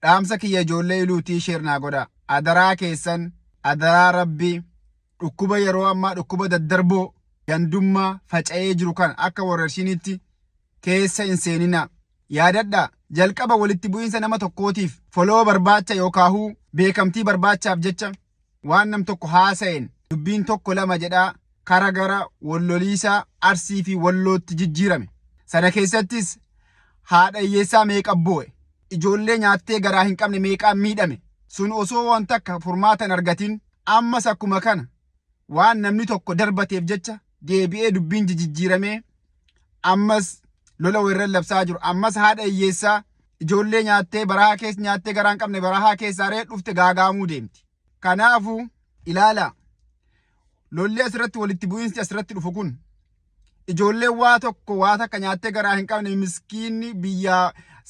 Dhaamsa kiyya ijoollee Iluutii share naa godhaa. Adaraa keessan, adaraa Rabbii, dhukkuba yeroo ammaa dhukkuba daddarboo gandummaa faca'ee jiru kana akka warrershiniitti keessa hin seeninaa. Yaadadhaa, jalqaba walitti bu'iinsa nama tokkootiif foloo barbaacha yookaahuu beekamtii barbaachaaf jecha waan nam tokko haasa'een dubbiin tokko lama jedhaa kara gara walloliisaa Arsii fi Wallootti jijjiirame. Sana keessattis haadha hiyyeessaa meeqa boo'e, ijoollee nyaattee garaa hin qabne meeqaan miidhame. Sun osoo waan takka furmaata hin argatin ammas akkuma kana waan namni tokko darbateef jecha deebi'ee dubbiin jijjiiramee ammas lola weerran labsaa jiru. Ammas haadha hiyyeessaa ijoollee nyaattee barahaa keessa nyaattee garaa hin qabne barahaa keessaa re'ee dhufte gaagaamuu deemti. Kanaafuu ilaalaa, lolli asirratti walitti bu'iinsi asirratti dhufu kun ijoolleen waa tokko waa takka nyaattee garaa hin qabne miskiinni biyya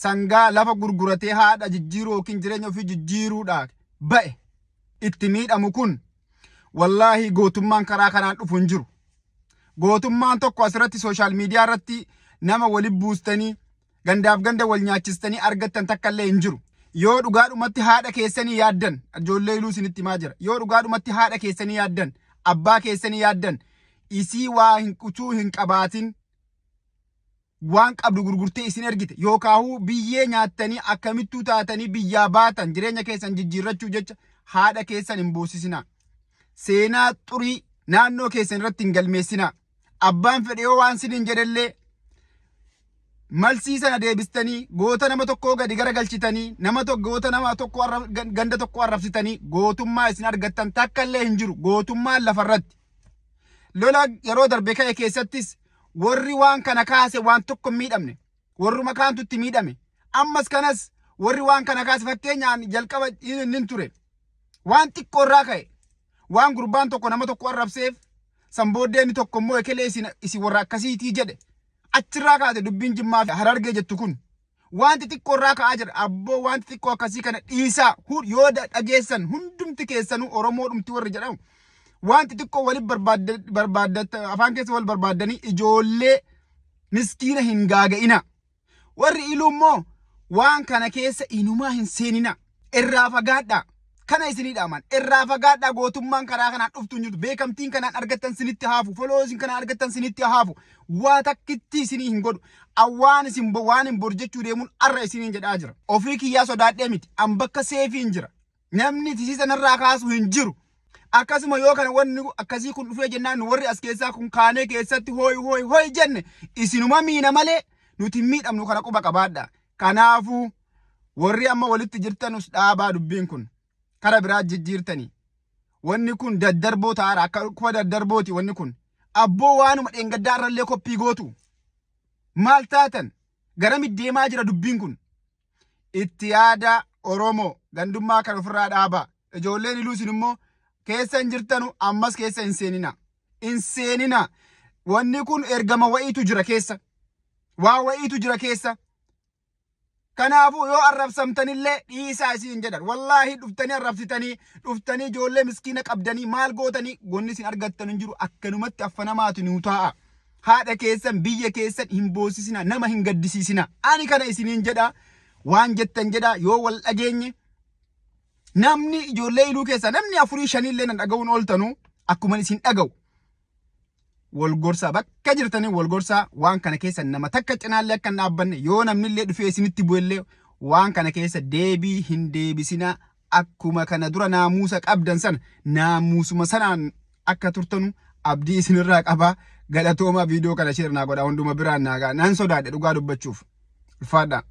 sangaa lafa gurguratee haadha jijjiiruu yookiin jireenya ofii jijjiiruudhaa ba'e itti miidhamu kun wallaahi gootummaan karaa kanaan dhufu hin jiru. Gootummaan tokko asirratti sooshaal miidiyaa irratti nama wali buustanii gandaaf ganda wal nyaachistanii argattan takka illee hin jiru. Yoo dhugaadhumatti haadha keessanii yaaddan, ijoollee Iluu isinitti himaa jira. Yoo dhugaadhumatti haadha keessanii yaaddan, abbaa keessanii yaaddan, isii waa hin utuu hin qabaatin waan qabdu gurgurtee isin ergite yookaahuu biyyee nyaattanii akkamittuu taatanii biyyaa baatan jireenya keessan jijjiirrachuu jecha haadha keessan hin boosisinaa. Seenaa xurii naannoo keessan irratti hin galmeessinaa. Abbaan fedhe yoo waan siniin jedhellee malsii sana deebistanii goota nama tokkoo gadi garagalchitanii nama tokko goota nama tokko ganda tokko arrabsitanii gootummaa isin argattan takka illee hin jiru gootummaan lafarratti. Lola yeroo darbe ka'e keessattis warri waan kana kaase waan tokko hin miidhamne. Warruma kaantu itti miidhame. Ammas kanas warri waan kana kaase fakkeenyaan jalqaba inni ture. Waan xiqqoo irraa ka'e. Waan gurbaan tokko nama tokko arrabseef san booddee inni tokko immoo ekelee isin warra akkasiitii jedhe. Achirraa kaate dubbiin Jimmaa fi Harargee jettu kun. Waan xixiqqoo irraa ka'aa jira. Abboo waan xixiqqoo akkasii kana dhiisaa. Yoo dhageessan hundumti keessanuu Oromoo dhumti warri jedhamu. Waan xixiqqoo walitti barbaadda afaan keessa wal barbaaddanii ijoollee miskiina hin gaaga'ina. Warri Iluu immoo waan kana keessa inumaa hin seenina. Irraa fagaadhaa. Kana isinii dhaaman. Irraa fagaadhaa gootummaan karaa kanaan dhuftu hin jirtu. Beekamtiin kanaan argattan sinitti haafu. Foloosin kanaan argattan sinitti haafu. Waa takkitti isinii hin godhu. Awwaan isin waan hin bor jechuu deemuun arra isiniin jedhaa jira. Ofii kiyyaa sodaadhee miti. An bakka seefiin jira. Namni tisiisa narraa kaasu hin jiru. Akkasuma yoo kana wanni akkasii kun dhufee jennaan nu warri as keessaa kun kaanee keessatti hooyi hooyi hooyi jenne isinuma miina malee nuti hin miidhamnu kana quba qabaadha. Kanaafuu warri amma walitti jirtanus dhaabaa dubbiin kun kara biraa jijjiirtanii. Wanni kun daddarboo ta'aara akka dhukkuba daddarbooti wanni kun. Abboo waanuma dheengaddaa irrallee koppii gootu. Maal taatan garamitti deemaa jira dubbiin kun? Itti yaada Oromoo gandummaa kan ofirraa dhaabaa. Ijoolleen Iluu isin immoo keessa hin jirtanu ammas keessa hin seenina. Hin seenina. Wanni kun ergama wa'iitu jira keessa. Waa wa'iitu jira keessa. Kanaafuu yoo arrabsamtanillee dhiisaa isiin jedhan. Wallaahi dhuftanii arrabsitanii dhuftanii ijoollee miskiina qabdanii maal gootanii gonni isin argattan hin jiru akkanumatti affanamaatu nuu taa'a. Haadha keessan biyya keessan hin boosisina nama hin gaddisiisina. Ani kana isiniin jedha waan jettan jedha yoo wal dhageenye namni ijoollee Iluu keessaa namni afurii shaniillee nan dhaga'uun ooltanu akkuma isin dhaga'u. Wal gorsaa bakka jirtanii wal gorsaa waan kana keessa nama takka cinaallee akka hin dhaabbanne yoo namnillee dhufee isinitti bu'ellee waan kana keessa deebii hin deebisinaa akkuma kana dura naamuusa qabdan sana naamuusuma sanaan akka turtanu abdii isinirraa qabaa galatoomaa viidiyoo kana share naa godhaa hunduma biraan naa ga'a nan sodaadhe dhugaa dubbachuuf ulfaadhaa.